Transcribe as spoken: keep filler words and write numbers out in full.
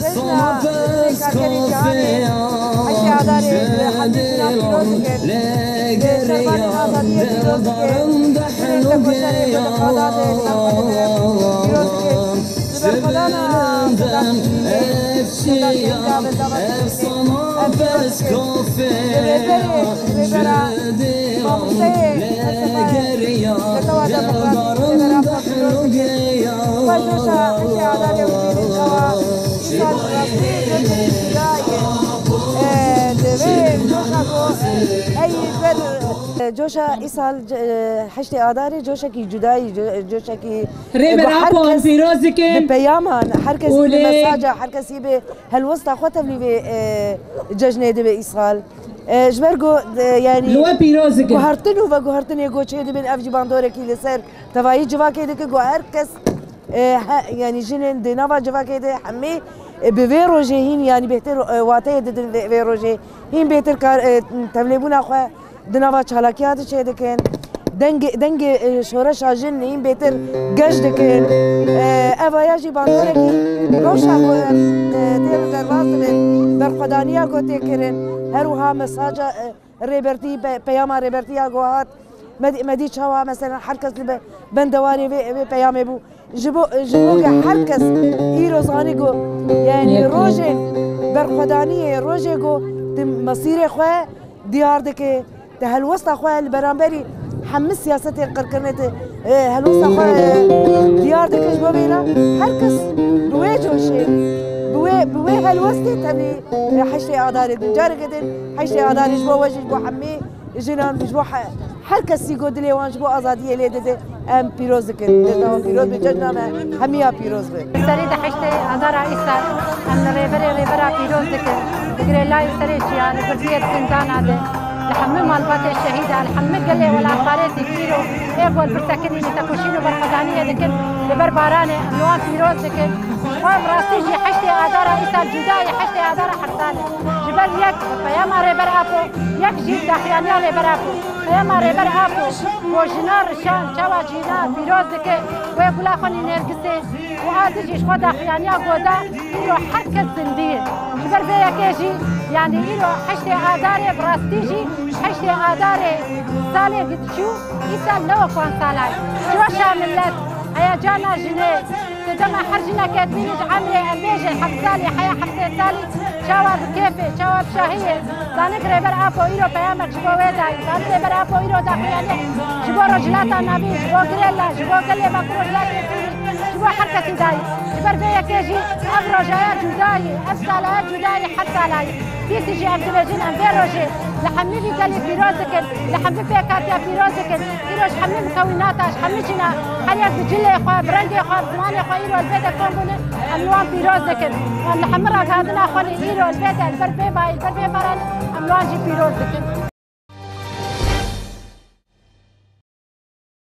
Cejna Karkerê Cîhanê heştê Adarê li hemî jinan pîroz dikin. Li Şervanên Azadiyê pîroz dikin. Jinên tekoşerê ku li Xwedanê li ber xwe dibin pîroz dikin. Li ber Xwedana Xwedakî, Xwedakî Cavê Dava Em pîroz dikin. Li rêberê, li rêbera mamosteyê felsefe, li tewa demokrasî, li rêbera xwe pîroz dikin. Xwe coşa heştê Adarê û dîrê çawa îsal rastî coşekî cuda ye. E, di vê coşa ku heyî ber, e, coşa îsal, e, heştê Adarê coşekî cuda ye, co-, coşekî, e, Rêber Apo em pîroz dikin. Bi peyaman, her kes bi mesaja, her kesî bi helwesta xwe tevlî vê, e, cejnê dibe îsal. E, ji ber ku, e, yanî Li we pîroz dikin. Guhertin û veguhertinê ku çêdibin, ev jî bandorekî li ser tevayî civakê dike ku her kes, e, he, yanî jinên di nava civakê de hemî, e, bi vê rojê hîn, yanî bêhtir, e, wateyê didin vê, vê rojê hîn bêhtir kar, e, tevlêbûna xwe di nava çalakiya de çêdikin. Dengê, dengê, e, şoreşa jin hîn bêhtir geş dikin. E, eva ya jî bandorekî rewşa ku em, e, tê li derbas dibin, berxwedaniya ku tê kirin, her wiha mesaja, e, rêbertî, pe-, peyama rêbertî ya ku hat, me dî, me dî çawa, mesela, her kes li be-, bendewarê vê, vê peyamê bû. Ji bo, ji bo ke her kes îro zanî ku, yanî, rojên berxwedaniyê, rojê ku tu mesîrê xwe diyar dike, tu helwesta xwe li beramberî hemî siyasetên qirkirinê tu, e, helwesta xwe, e, diyar dike, ji bo vêna her kes bi wê coşê, bi wê, bi wê helwestê tevî, e, heştê Adarê din. Careke din heştê Adarê ji bo we jî, ji bo hemî jinan, ji bo he-, her kesî ku dilê wan ji bo azadiyê lê dide, em pîroz dikin. Cejna wan pîroz be, cejna me hemiya pîroz be. Serê de heştê Adara îsal em li rêberê rêbera pîroz dikin. Digire layê serê çiya li girdiyê zindana de, li hemî malbatê şehîda, li hemî gelê welatparêzî pîro ê ku li vir sekinî li tekoşîn û berxwedaniyê dikin, li ber baranê em li wan pîroz dikin. Xwe bi rastî jî heştê Adara îsal cuda ye, heştê Adara her sal e. Ji ber yek peyama Rêber Apo, yek jî daxiyaniya Rêber Apo. Peyama Rêber Apo, ku jina rişan, çawa jina pîroz dike, wê gula xwe nî nêrgisê, û a dijî ji xwe daxiyaniya goda, îro her kes zindî ye. Ji ber vê yekê jî, yanî îro heştê Adarê, bi rastî jî heştê Adarê salê çû, îsal ne wek wan salan. Coşa millet, heyecana jinê, tu dema her jineke dibînî ji emrê em bêjin heft salî, heya heftê salî, çawa bi kêfê, çawa bi şahiyê. Zanik Rêber Apo îro peyamek ji bo wê dayî. Zanik Rêber Apo îro daxuyaniyek ji bo Rojhilata Navîn, ji bo Girella, ji bo gelê Bakur Rojhilatê Sûrî, ji bo her kesî dayî. Ji ber vê yekê jî ev rojaya cudayî, ev salaya cudayî, her salayî. Dîsî jî em dibêjin, em vê rojê li hemî vî gelî pîroz dikin, li hemî pêkhatiya pîroz dikin. Îro ji hemî mikewînata, ji hemî cîna, her yek bi cilê xwe, bi rengê xwe, bi zimanê xwe îro li vê de kom bûne, em li wan pîroz dikin. Em li hemî ragihandina xwe lê îro li vê de, li ber vê bayî, li ber vê baranê, em li wan jî pîroz dikin.